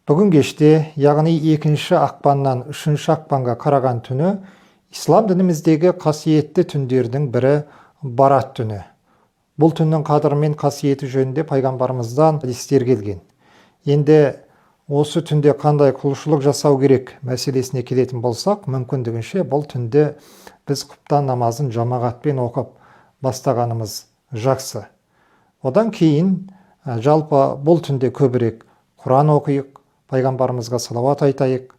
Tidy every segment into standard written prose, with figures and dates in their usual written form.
Бүгін кеште, яғни 2 ақпаннан 3 ақпанға қараған түні, ислам дініміздегі қасиетті түндердің бірі Барат түні. Бұл түннің қадірі мен қасиеті жөнінде пайғамбарымыздан хадистер келген. Енді осы түнде қандай құлшылық жасау керек мәселесіне келетін болсақ, мүмкіндігінше бұл түнде біз құптан намазын жамағатпен оқып бастағанымыз жақсы. Одан кейін жалпы бұл түнде көбірек Құран оқиық, пайғамбарымызға салауат айтайық,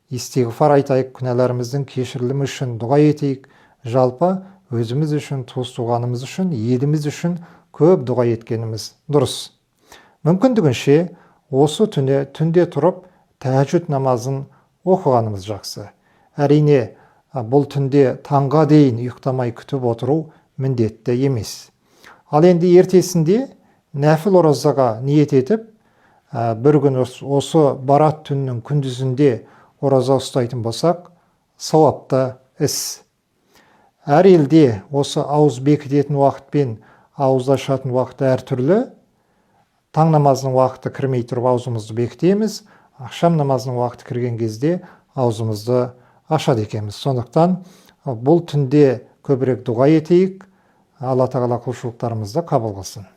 истиғфар айтайық, күнәларымыздың кешірілімі үшін дұға етейік. Жалпы өзіміз үшін, туыс туғанымыз үшін, еліміз үшін көп дұға еткеніміз дұрыс. Мүмкіндігінше осы түні түнде тұрып тәһажжуд намазын оқығанымыз жақсы. Әрине, бұл түнде таңға дейін ұйықтамай күтіп отыру міндетті емес. Ал енді ертесінде нәпіл оразаға ниет етіп, бір күн осы Барат түнінің күндізінде ораза ұстайтын болсақ, сауапты іс. Әр елде осы ауыз бекітетін уақыт пен ауыз ашатын уақыт әртүрлі. Таң намазының уақыты кірмей тұрып аузымызды бекітеміз, ақшам намазының уақыты кірген кезде аузымызды ашады екенбіз. Сондықтан бұл түнде көбірек дұға етейік, Алла Тағала құлшылықтарымызды қабыл қылсын.